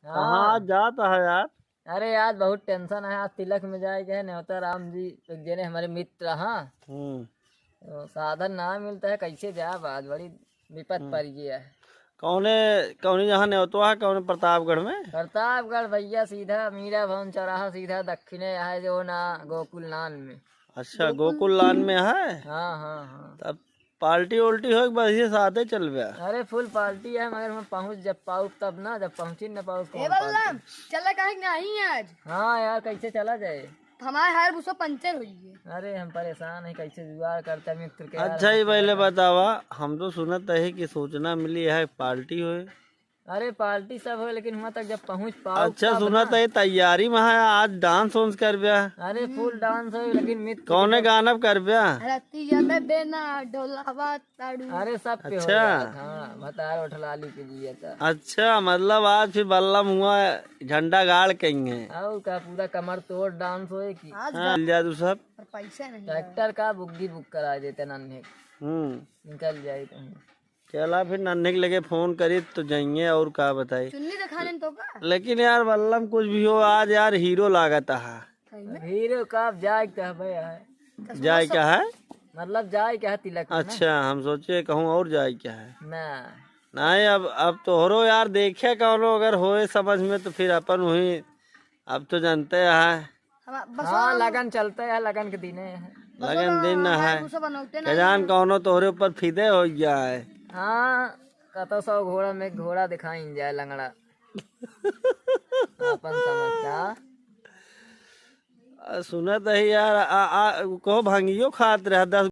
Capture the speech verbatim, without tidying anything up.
हाँ। कहाँ आज जात है यार? अरे यार, बहुत tension है, आज तिलक में जाए के है, न्योता राम जी एक जने हमारे मित्र, हाँ। हम्म। तो साधन ना मिलता है, कैसे जाब आज, बड़ी विपत हम्म। पड़ गया है। कौने, कौने जहाँ न्योतवा है, कौने प्रतापगढ़ में? प्रतापगढ़ भैया, सीधा मीरा भवन चौराहा, सीधा दक्षिणे है जो ना गोकुल लान में। अच्छा, गोकुल गोकुल लान में है? हाँ, हाँ, हाँ। तब party उल्टी हो कि बस ये साथे चलबे? अरे full party है, मगर हम पहुँच जब पाउब तब ना, जब पहुँची न पाउब ए कौन बल्लम, party? चला काहे कि नहीं आज? हाँ यार, कैसे चला जाए? हमारे hire bus puncture हो गई है। अरे हम परेशान हैं, कैसे जुगाड़ करते हैं मित्र के यार, अच्छा, ये कैसे पहले चला? बतावा, हम तो सुनत है कि सूचना मिली है party होए। अरे party सब हो, लेकिन हुआ तक जब पहुँच पाओ अच्छा, तब सुनत ना। है तैयारी में है, आज dance वांस करबे? अरे full dance हो, लेकिन मित्र कौने के गाना पे करबे? रतिया में बेना डोलावा ताड़ू। अरे सब पे हो अच्छा। जात, हाँ, भतार उठलाली के लिए था। अच्छा, मतलब आज फिर बल्लम हुआ झंडा गाड़ के ही है। और का पूरा कमर तोड़ dance होए की। आज हाँ, जा- मिल जाए तू सब। पर पैसा नहीं है। Tractor का बुग्गी book करा देते नन्हे। हम्म। निकल जाए कहीं। चला फिर नन्हे के लगे phone करी तो जाइए और का बताई। चुन्नी दिखा लेन तो का? लेकिन यार बल्लम कुछ भी हो आज यार hero लागत है। सही में? Hero का अब जाए क्या भाई है? जाए क्या है? मतलब जाए क्या है तिलक में ना? अच्छा, हम सोचे कहूँ और जाए क्या है? ना। नहीं, अब, अब तोहरो यार देखे कौनो अगर होए समझ में तो फिर अपन वही, अब तो जानते हैं। हम बस हाँ, हम लगन चलते है, लगन के दिने है। बस लगन हम दिन ना हमारे है। भूसा बनौते ना कजान हैं। कौनो तोहरे ऊपर फिदे हो गया है। हाँ, कतो सौ घोड़ा में घोड़ा दिखाइन जाए लंगड़ा। अपन समझ का। आ, सुनत है यार, आ, आ, कहो भांगियो खात रहा, दस